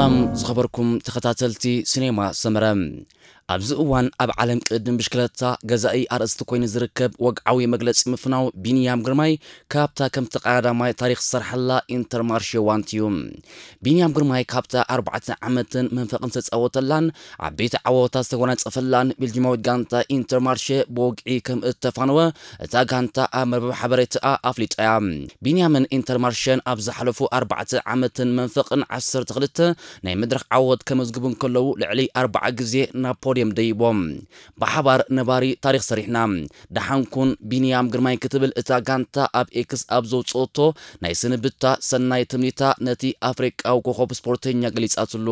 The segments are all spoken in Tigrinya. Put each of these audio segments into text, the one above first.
ሰላም ዝኸበርኩም ተኸታተልቲ ሲኔማ ሰመረ። ኣብዚ እዋን ኣብ ዓለም ቅድድም ብሽክለታ ገዛኢ ኣርእስቲ ኮይኑ ዝርከብ ወግዓዊ መግለጺ ምፍናው ቢንያም ግርማይ ካብታ ከምቲ ቀዳማይ ታሪኽ ዝሰርሓላ ኢንተርማርሼ ዋንቲ እዩ። ቢንያም ግርማይ ካብታ ኣርባዕተ ዓመትን መንፈቕን ዝተጻወተላን ዓበይቲ ዓወታት ዝተጎናጸፈላን ቤልጂማዊት ጋንታ ኢንተርማርሼ ብወግዒ ከም እተፋነወ እታ ጋንታ ኣብ መርበብ ሓበሬታኣ ኣፍሊጣ እያ። ቢንያምን ኢንተርማርሸን ኣብ ዝሓለፉ ኣርባዕተ ዓመትን መንፈቕን ዓሰርተ ክልተ ናይ መድረኽ ዓወት ከመዝግቡ እንከለዉ ልዕሊ ኣርባዓ ግዜ ናብ ፖድየም ደይቦም። ብሓባር ነባሪ ታሪኽ ሰሪሕና። ደሓንኩን ቢንያም ግርማይ ክትብል እታ ጋንታ ኣብ ኤክስ ኣብ ዘውጽኦቶ ናይ ስንብታ ሰናይ ትምኒታ ነቲ ኣፍሪቃዊ ኮኸብ ስፖርተኛ ገሊጻትሉ።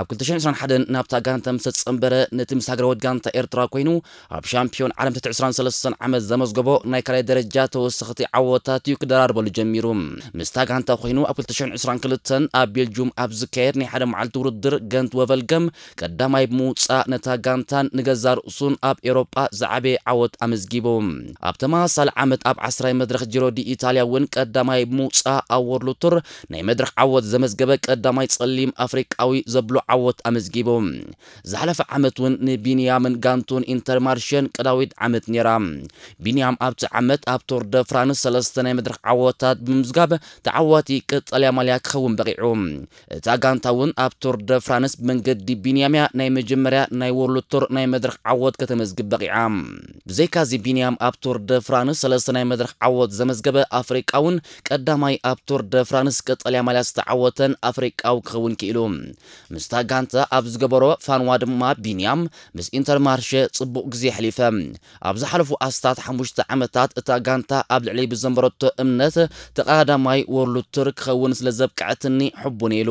ኣብ ክልተ ሽሕን ዕስራን ሓደን ናብታ ጋንታ ምስ ተጸንበረ ነቲ ምስ ሃገራዊት ጋንታ ኤርትራ ኮይኑ ኣብ ሻምፒዮን ዓለም ትሕቲ ዕስራን ሰለስተን ዓመት ዘመዝገቦ ናይ ካልኣይ ደረጃ ተወሰኽቲ ዓወታት እዩ ክደራርበሉ ጀሚሩ። ምስታ ጋንታ ኮይኑ ኣብ ክልተ ሽሕን ዕስራን ክልተን ኣብ ቤልጁም ኣብ ዝካየድ ናይ ሓደ መዓልቲ ውድድር ገንት ወቨልገም ቀዳማይ ብምውጻእ ነታ ጋንታን ንገዛ ርእሱን ኣብ ኤውሮጳ ዝዓበየ ዓወት ኣመዝጊቡ። ኣብ ተመሳሳሊ ዓመት ኣብ ዓስራይ መድረኽ ጂሮ ዲ ኢታልያ እውን ቀዳማይ ብምውጻእ ኣብ ወርልድ ቱር ናይ መድረኽ ዓወት ዘመዝገበ ቀዳማይ ጸሊም ኣፍሪቃዊ ዘብሎ ዓወት ኣመዝጊቡ። ዝሓለፈ ዓመት እውን ንቢንያምን ጋንቱን ኢንተርማርሸን ቀዳዊት ዓመት ነይራ። ቢንያም ኣብቲ ዓመት ኣብ ቶር ደ ፍራንስ ሰለስተ ናይ መድረኽ ዓወታት ብምምዝጋብ ተዓዋቲ ቀጠልያ ማልያ ክኸውን በቒዑ። እታ ጋንታ እውን ኣብ ቶር ደ ፍራንስ ብመንገዲ ቢንያምያ ናይ መጀመርያ ናይ ወርልድ ቱር ናይ መድረኽ ዓወት ከተመዝግብ በቒዓ። ብዘይካዚ ቢንያም ኣብ ቶር ደ ፍራንስ ሰለስተ ናይ መድረኽ ዓወት ዘመዝገበ ኣፍሪቃውን ቀዳማይ ኣብ ቶር ደ ፍራንስ ቀጠልያ ማልያ ዝተዓወተን ኣፍሪቃዊ ክኸውን ክኢሉ። ምስታ ጋንታ ኣብ ዝገበሮ ፋንዋ ድማ ቢንያም ምስ ኢንተርማርሸ ጽቡቕ ግዜ ኣሕሊፈ። ኣብ ዝሓለፉ ኣስታት ሓሙሽተ ዓመታት እታ ጋንታ ኣብ ልዕሊ ብዘንበረቶ እምነት ተቐዳማይ ወርልድ ቱር ክኸውን ስለ ዘብቅዐትኒ ሕቡን ኢሉ።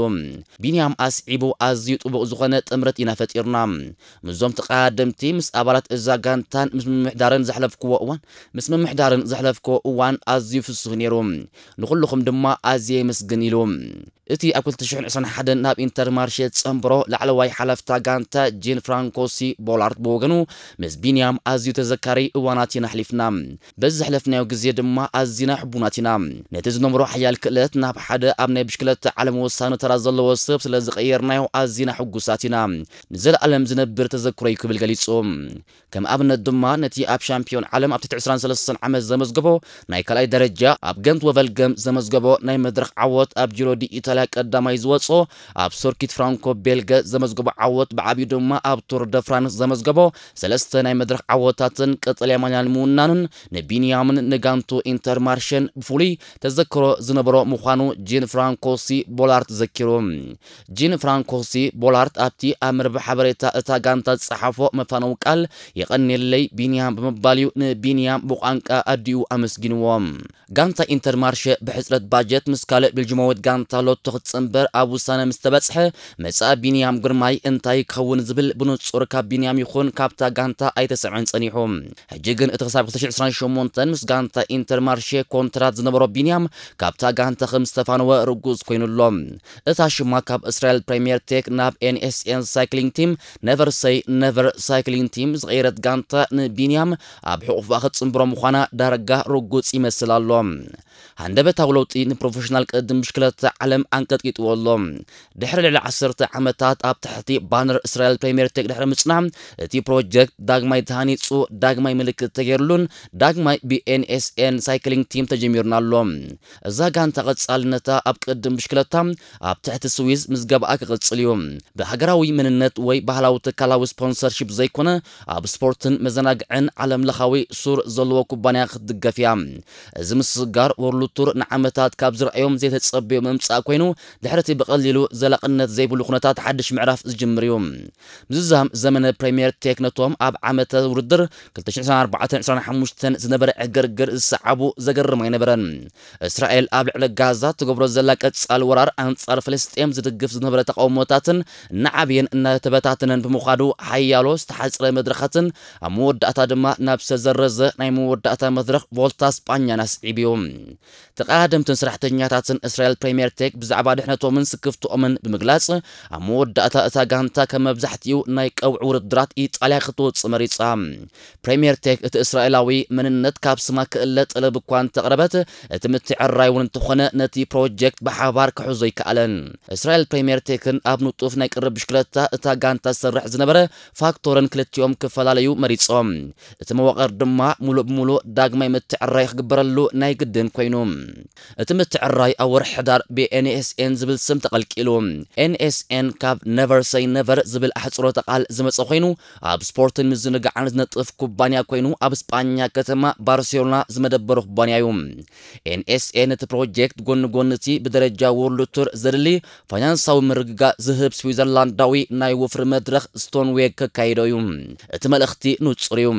ቢንያም ኣስዒቡ ኣዝዩ ጥቡቕ ዝኾነ ጥምረት ኢና ፈጢርና። ምስዞም ተቐዳደምቲ ምስ ኣባላት እዛ ጋንታን ምስ ምምሕዳርን ዘሕለፍክዎ እዋን ምስ ምምሕዳርን ዘሕለፍክዎ እዋን ኣዝዩ ፍሱህ ነይሩ። ንኹልኹም ድማ ኣዝየ የመስግን ኢሉ። እቲ ኣብ ክልተ ሽሕን ዕስራን ሓደን ናብ ኢንተርማርሼ ዝጸንበሮ ላዕለዋይ ሓላፍታ ጋንታ ጂን ፍራንኮሲ ቦላርት ብወገኑ ምስ ቢንያም ኣዝዩ ተዘካሪ እዋናት ኢና ኣሕሊፍና። በዚ ዘሕለፍናዮ ግዜ ድማ ኣዚና ሕቡናት ኢና። ነቲ ዝነብሮ ሓያል ክእለት ናብ ሓደ ኣብ ናይ ብሽክለታ ዓለም ወሳኒ ተራ ዘለዎ ሰብ ስለ ዝቐየርናዮ ኣዚና ሕጉሳት ኢና። ንዘለኣለም ዝነብር ተዘክሮ እዩ ክብል ገሊጹ። ከም ኣብነት ድማ ነቲ ኣብ ሻምፒዮን ዓለም ኣብ ትሕቲ ዕስራን ሰለስተን ዓመት ዘመዝገቦ ናይ ካልኣይ ደረጃ ኣብ ገንት ወቨልገም ዘመዝገቦ ናይ መድረኽ ዓወት ኣብ ጂሮ ዲ ኢታልያ ቀዳማይ ዝወጾ ኣብ ሰርኪት ፍራንኮ ቤልገ ዘመዝገቦ ዓወት ብዓብዩ ድማ ኣብ ቱር ደ ፍራንስ ዘመዝገቦ ሰለስተ ናይ መድረኽ ዓወታትን ቀጠልያ ማልያን ምውናኑን ንቢንያምን ንጋንቱ ኢንተርማርሸን ብፍሉይ ተዘክሮ ዝነበሮ ምዃኑ ጂን ፍራንኮሲ ቦላርት ዘኪሩ። ጂን ፍራንኮሲ ቦላርት ኣብቲ ኣብ መርበብ ሓበሬታ እታ ጋንታ ዝጸሓፎ መፋነዊ ቃል የቐንየለይ ቢንያም ብምባል እዩ ንቢንያም ብቋንቃ ኣዲኡ ኣመስጊንዎ። ጋንታ ኢንተርማርሸ ብሕጽረት ባጀት ምስ ካልእ ቤልጅማዊት ጋንታ ሎቶ ክትጽንበር ኣብ ውሳነ ምስ ተበጽሐ መጻኢ ቢንያም ግርማይ እንታይ ክኸውን ዝብል ብንጹር ካብ ቢንያም ይኹን ካብታ ጋንታ ኣይተሰምዐን ጸኒሑ። ሕጂ ግን እቲ ክሳብ ክልተ ሽሕን ዕስራን ሸሞንተን ምስ ጋንታ ኢንተርማርሸ ኮንትራት ዝነበሮ ቢንያም ካብታ ጋንታ ከም ዝተፋነወ ርጉጽ ኮይኑ ኣሎ። እታ ሽማ ካብ እስራኤል ፕሪምየር ቴክ ናብ ኤንኤስኤን ሳይክሊንግ ቲም ነቨር ሰይ ነቨር ሳይክሊንግ ቲም ዝቐየረት ጋንታ ንቢንያም ኣብ ሕቑፋ ክትጽንብሮ ምዃና ዳርጋ ርጉጽ ይመስል ኣሎ። ሃንደበታዊ ለውጢ ንፕሮፌሽናል ቅድድም ብሽክለታ ዓለም ኣንቀጥቂጥዎ ኣሎ። ድሕሪ ልዕሊ ዓሰርተ ዓመታት ኣብ ትሕቲ ባነር እስራኤል ፕሪምየር ቴክ ድሕሪ ምጽናሕ እቲ ፕሮጀክት ዳግማይ ተሃኒጹ ዳግማይ ምልክት ተገይርሉን ዳግማይ ብኤንኤስኤን ሳይክሊንግ ቲም ተጀሚሩን ኣሎ። እዛ ጋንታ ቀጻልነታ ኣብ ቅድድም ብሽክለታ ኣብ ትሕቲ ስዊዝ ምስ ገበኣ ክቕጽል እዩ። ብሃገራዊ መንነት ወይ ባህላዊ ትካላዊ ስፖንሰርሺፕ ዘይኮነ ኣብ ስፖርትን መዘናግዕን ዓለም ለኻዊ ሱር ዘለዎ ኩባንያ ክትድገፍ እያ። እዚ ምስግጋር ወርልድ ቱር ንዓመታት ካብ ዝረኣዮም ዘይተጸበዮ ምምጻእ ኮይኑ ድሕርቲ ብቐሊሉ ዘላቕነት ዘይብሉ ኩነታት ሓድሽ ምዕራፍ ዝጅምር እዩ። ምዝዛም ዘመነ ፕሪምየር ቴክ ነቶም ኣብ ዓመተ ውድድር ክልተ ሽሕን ዕስራን ኣርባዕተን ዕስራን ሓሙሽተን ዝነበረ ዕግርግር ዝሰዓቡ ዘገርም ኣይነበረን። እስራኤል ኣብ ልዕሊ ጋዛ ትገብሮ ዘላ ቀጻሊ ወራር ኣንጻር ፍልስጤም ዝድግፍ ዝነበረ ተቃውሞታትን እናዓበየን እናተበታተነን ብምዃዱ ሓያሎ ዝተሓጽረ መድረኻትን ኣብ መወዳእታ ድማ ናብ ዝተዘረዘ ናይ መወዳእታ መድረኽ ቮልታ ስጳኛን ኣስዒቡ እዩ። ተቐዳደምትን ሰራሕተኛታትን እስራኤል ፕሪምየር ቴክ ብዛዕባ ድሕነቶምን ስክፍትኦምን ብምግላጽ፣ ኣብ መወዳእታ እታ ጋንታ ከም መብዛሕትኡ ናይ ቀውዒ ውድድራት ኢጣልያ ክትወጽእ መሪጻ። ፕሪምየር ቴክ እቲ እስራኤላዊ መንነት ካብ ስማ ክእለ ጠለብ እኳ እንተቕረበት፣ እቲ ምትዕርራይ እውን እንተኾነ ነቲ ፕሮጀክት ብሓባር ክሕዞ ኣይከኣለን። እስራኤል ፕሪምየር ቴክን ኣብ ንጡፍ ናይ ቅርብ ብሽክለታ እታ ጋንታ ዝሰርሕ ዝነበረ ፋክቶርን ክልቲኦም ክፈላለዩ መሪጾም። እቲ መዋቕር ድማ ሙሉእ ብሙሉእ ዳግማይ ምትዕርራይ ክግበረሉ ናይ ግድን ኮይኑ። እቲ ምትዕርራይ ኣብ ወርሒ ሕዳር ብ ኤን ኤስ ኤን ዝብል ስም ተቐልቂሉ። ኤን ኤስ ኤን ካብ ነቨር ሰይ ነቨር ዝብል ኣሕጽሮተ ቃል ዝመጸ ኮይኑ፣ ኣብ ስፖርትን ምዝንጋዕን ዝነጥፍ ኩባንያ ኮይኑ፣ ኣብ ስጳኛ ከተማ ባርሴሎና ዝመደበሩ ኩባንያ እዩ። ኤን ኤስ ኤን እቲ ፕሮጀክት ጎኒ ጎኒ እቲ ብደረጃ ወርልድ ቱር ዘድሊ ፋይናንሳዊ ምርግጋእ ዝህብ ስዊዘርላንዳዊ ናይ ወፍሪ መድረኽ ስቶንዌግ ከካይዶ እዩ። እቲ መልእኽቲ ንጹር እዩ።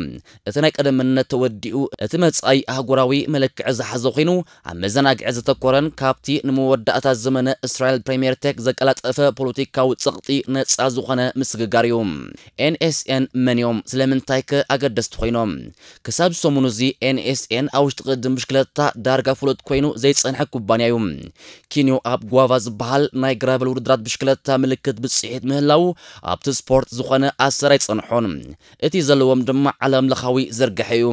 እቲ ናይ ቀደምነት ተወዲኡ፣ እቲ መጻኢ ኣህጉራዊ መለክዒ ዝሓዘ ኮይኑ፣ ኣብ መዘናግዒ ዘተኮረን ካብቲ ንመወዳእታ ዘመነ እስራኤል ፕሪምየር ቴክ ዘቀላጠፈ ፖለቲካዊ ጸቕጢ ነጻ ዝኾነ ምስግጋር እዩ። ኤን ኤስ ኤን መን እዮም? ስለምንታይ ከ ኣገደስቲ ኮይኖም? ክሳብ ሰሙኑ እዚ ኤን ኤስ ኤን ኣብ ውሽጢ ቅድም ብሽክለታ ዳርጋ ፍሉጥ ኮይኑ ዘይጸንሐ ኩባንያ እዩ። ኪንዮ ኣብ ጓቫ ዝበሃል ናይ ግራቨል ውድድራት ብሽክለታ ምልክት ብጽሒት ምህላው ኣብቲ ስፖርት ዝኾነ ኣሰር ኣይጸንሖን። እቲ ዘለዎም ድማ ዓለም ለኻዊ ዝርግሐ እዩ።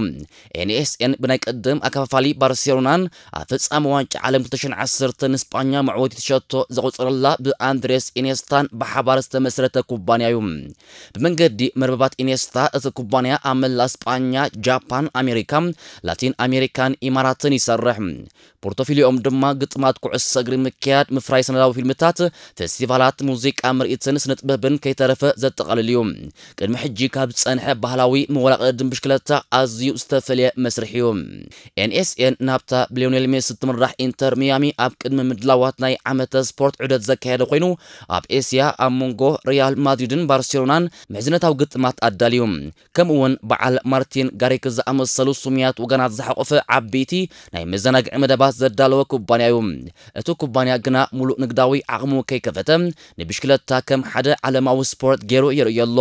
ኤን ኤስ ኤን ብናይ ቅድም ኣከፋፋሊ ባርሴሎናን ኣብ ፍጻመ ዋንጫ ዓለም ክልተ ሽሕን ዓሰርተን ንስጳኛ መዕወቲ ትሸቶ ዘቑጸረላ ብኣንድሬስ ኢኔስታን ብሓባር ዝተመስረተ ኩባንያ እዩ። ብመንገዲ መርበባት ኢኔስታ እቲ ኩባንያ ኣብ መላእ ስጳኛ፣ ጃፓን፣ ኣሜሪካ፣ ላቲን ኣሜሪካን ኢማራትን ይሰርሕ። ፖርቶፊሊኦም ድማ ግጥማት ኩዕሶ እግሪ ምክያድ፣ ምፍራይ ሰነዳዊ ፊልምታት፣ ፌስቲቫላት፣ ሙዚቃ ምርኢትን ስነጥበብን ከይተረፈ ዘጠቓልል እዩ። ቅድሚ ሕጂ ካብ ዝጸንሐ ባህላዊ መወላቐዲ ብሽክለታ ኣዝዩ ዝተፈልየ መስርሕ እዩ። ኤን ኤስ ኤን ናብታ ብሊዮኔል ሜሲ እትምራሕ ኢንተር ሚያሚ ኣብ ቅድሚ ምድላዋት ናይ ዓመተ ስፖርት ዑደት ዘካየደ ኮይኑ፣ ኣብ ኤስያ ኣብ መንጎ ሪያል ማድሪድን ባርሴሎናን ምሕዝነታዊ ግጥማት ኣዳልዩ። ከምኡ እውን በዓል ማርቲን ጋሪክ ዝኣመሰሉ ስሙያት ወገናት ዝሓቖፈ ዓበይቲ ናይ መዘናግዒ መደባት ዘዳለወ ኩባንያ እዩ። እቲ ኩባንያ ግና ሙሉእ ንግዳዊ ዓቕሙ ከይከፈተ፣ ንብሽክለታ ከም ሓደ ዓለማዊ ስፖርት ገይሩ የርእዮ ኣሎ።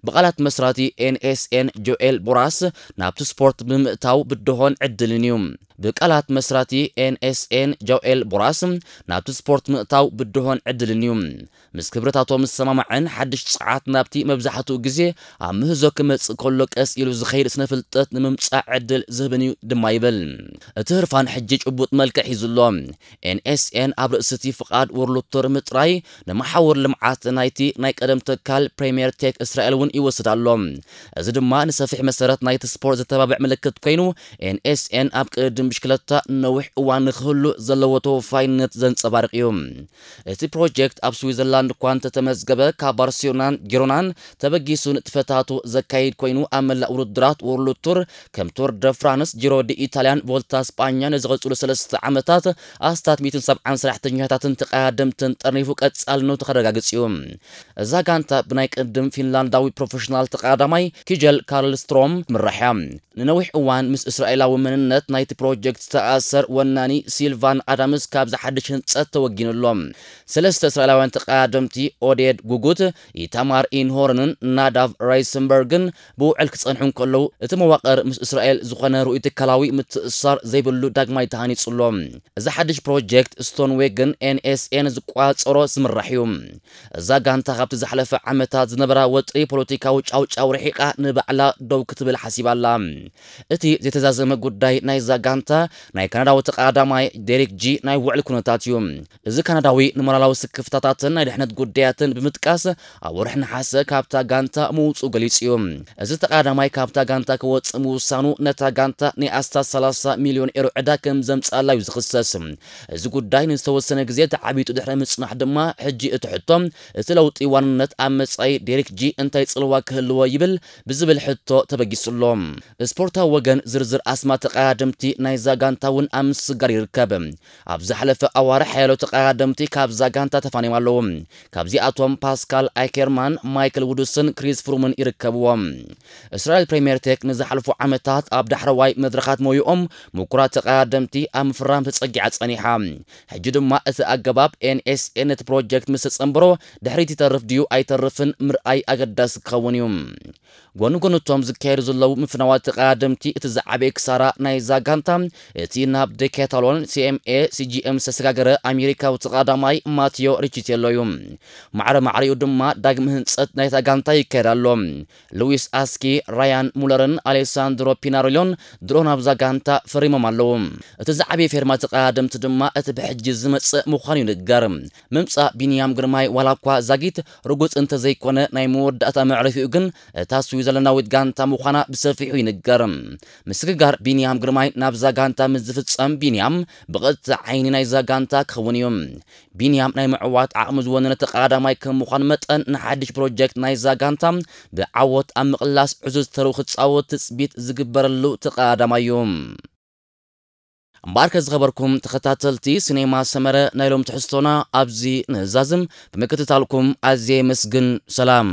ብቃላት መስራቲ ኤን ኤስ ኤን ጆኤል ቦራስ፣ ናብቲ ስፖርት ብምእታው ብድሆን ዕድልን እዩ። ብቃላት መስራቲ ኤን ኤስ ኤን ጆኤል ቦራስ፣ ናብቲ ስፖርት ምእታው ብድሆን ዕድልን እዩ። ምስ ክብርታቶም ዝሰማማዕን ሓድሽ ጸዓት ናብቲ መብዛሕትኡ ግዜ ኣብ ምህዞ ክመጽእ ከሎ ቀስ ኢሉ ዝኸይድ ስነ ፍልጠት ንምምጻእ ዕድል ዝህብን እዩ ድማ ይብል። እቲ ህርፋን ሕጂ ጭቡጥ መልክዕ ሒዙ ኣሎ። ኤን ኤስ ኤን ኣብ ርእሲ እቲ ፍቓድ ወርልድ ቱር ምጥራይ ንመሓውር ልምዓት ናይቲ ናይ ቀደም ትካል ፕሪምየር ቴክ እስራኤል እውን ይወስድ ኣሎ። እዚ ድማ ንሰፊሕ መሰረት ናይቲ ስፖርት ዘተባብዕ ምልክት ኮይኑ፣ ኤን ኤስ ኤን ኣብ ቅድም ብሽክለታ ነዊሕ እዋን ንክህሉ ዘለዎ ተወፋይነት ዘንጸባርቕ እዩ። እቲ ፕሮጀክት ኣብ ስዊዘርላንድ እኳ እንተተመዝገበ፣ ካብ ባርሴሎናን ጊሮናን ተበጊሱ ንጥፈታቱ ዘካይድ ኮይኑ፣ ኣብ መላእ ውድድራት ወርልድ ቱር ከም ቱር ደ ፍራንስ፣ ጂሮ ዲ ኢታልያን ቮልታ ስጳኛ ንዝቐጽሉ ሰለስተ ዓመታት ኣስታት ሚእትን ሰብዓን ሰራሕተኛታትን ተቐዳደምትን ጠርኒፉ ቀጻልነቱ ከረጋግጽ እዩ። እዛ ጋንታ ብናይ ቅድም ፊንላንዳዊ ፕሮፌሽናል ተቐዳዳማይ ኪጀል ካርልስትሮም ትምራሕ እያ። ንነዊሕ እዋን ምስ እስራኤላዊ መንነት ናይቲ ፕሮጀክት ዝተኣሰር ወናኒ ሲልቫን ኣዳምስ ካብዚ ሓድሽ ህንጸት ተወጊኑ ኣሎ። ሰለስተ እስራኤላውያን ተቐዳደምቲ ኦዴድ ጉጉት፣ ኢታማር ኢንሆርንን ናዳቭ ራይሰንበርግን ብውዕል ክጸንሑ እንከለዉ፣ እቲ መዋቕር ምስ እስራኤል ዝኾነ ርኡይ ትካላዊ ምትእስሳር ዘይብሉ ዳግማይ ተሃኒጹ ኣሎ። እዚ ሓድሽ ፕሮጀክት ስቶንዌግን ኤን ኤስ ኤን ዝቋጸሮ ዝምራሕ እዩ። እዛ ጋንታ ካብቲ ዝሓለፈ ዓመታት ዝነበራ ወጥሪ ፖለቲካዊ ጫውጫው ርሒቓ ንባዕላ ደው ክትብል ሓሲባ ኣላ። እቲ ዘይተዛዘመ ጉዳይ ናይዛ ጋንታ ናይ ካናዳዊ ተቐዳዳማይ ዴሪክ ጂ ናይ ውዕል ኩነታት እዩ። እዚ ካናዳዊ ንሞራላዊ ስክፍታታትን ናይ ድሕነት ጉዳያትን ብምጥቃስ ኣብ ወርሒ ነሓሰ ካብታ ጋንታ ምውጽኡ ገሊጹ እዩ። እዚ ተቐዳዳማይ ካብታ ጋንታ ክወጽእ ምውሳኑ ነታ ጋንታ ናይ ኣስታት ሰላሳ ሚልዮን ኤሮ ዕዳ ከም ዘምጽኣላ እዩ ዝኽሰስ። እዚ ጉዳይ ንዝተወሰነ ግዜ ተዓቢጡ ድሕሪ ምጽናሕ ድማ ሕጂ እቲ ሕቶ እቲ ለውጢ ዋንነት ኣብ መጻኢ ዴሪክ ጂ እንታይ ጽልዋ ክህልዎ ይብል ብዝብል ሕቶ ተበጊሱ ኣሎ። ስፖርታዊ ወገን ዝርዝር ኣስማት ተቐዳደምቲ ናይዛ ጋንታ እውን ኣብ ምስግጋር ይርከብ። ኣብ ዝሓለፈ ኣዋርሕ ሓያሎ ተቐዳደምቲ ካብዛ ጋንታ ተፋንዮም ኣለዉ። ካብዚኣቶም ፓስካል ኣይኬርማን፣ ማይክል ውዱስን ክሪስ ፍሩምን ይርከብዎም። እስራኤል ፕሪምየር ቴክ ንዝሓለፉ ዓመታት ኣብ ዳሕረዋይ መድረኻት ሞይኦም ምኩራት ተቐዳደምቲ ኣብ ምፍራም ተጸጊዓ ጸኒሓ። ሕጂ ድማ እቲ ኣገባብ ኤን ኤስ ኤን ነቲ ፕሮጀክት ምስ ተጸንብሮ ድሕሪት ይተርፍ ድዩ ኣይተርፍን ምርኣይ ኣገዳሲ ክኸውን እዩ። ጎኒ ጎኒ እቶም ዝካየዱ ዘለዉ ምፍናዋት ተቐዳደምቲ እቲ ዝዓበየ ክሳራ ናይዛ ጋንታ እቲ ናብ ዴካታሎን፣ ሲ ኤም ኤ፣ ሲ ጂ ኤም ዝተሰጋገረ ኣሜሪካዊ ተቐዳማይ ማቴዮ ሪቺቴሎ እዩ። ማዕረ ማዕሪኡ ድማ ዳግም ህንጸት ናይታ ጋንታ ይካየድ ኣሎ። ሉዊስ ኣስኪ፣ ራያን ሙለርን ኣሌሳንድሮ ፒናሮሊዮን ድሮ ናብዛ ጋንታ ፈሪሞም ኣለዉ። እቲ ዝዓበየ ፌርማ ተቐዳደምቲ ድማ እቲ ብሕጂ ዝመጽእ ምዃኑ ይንገር። ምምጻእ ቢንያም ግርማይ ዋላ እኳ ዛጊት ርጉጽ እንተዘይኮነ፣ ናይ መወዳእታ መዕረፊኡ ግን እታ ስዊዘርላንዳዊት ጋንታ ምዃና ብሰፊሑ ይንገር። ምስግጋር ቢንያም ግርማይ ናብዛ ጋንታ ምስ ዝፍጸም፣ ቢንያም ብቐጥታ ዓይኒ ናይዛ ጋንታ ክኸውን እዩ። ቢንያም ናይ ምዕዋት ዓቕሚ ዝወነነ ተቐዳዳማይ ከም ምዃኑ መጠን፣ ንሓድሽ ፕሮጀክት ናይዛ ጋንታ ብዓወት ኣብ ምቕላስ ዕዙዝ ተርኡ ክጻወት ትጽቢት ዝግበረሉ ተቐዳዳማይ እዩ። እምበኣርከ ዝኸበርኩም ተኸታተልቲ ሲኔማ ሰመረ፣ ናይ ሎም ትሕዝቶና ኣብዚ ንዛዝም። ብምክትታልኩም ኣዝየ የመስግን። ሰላም።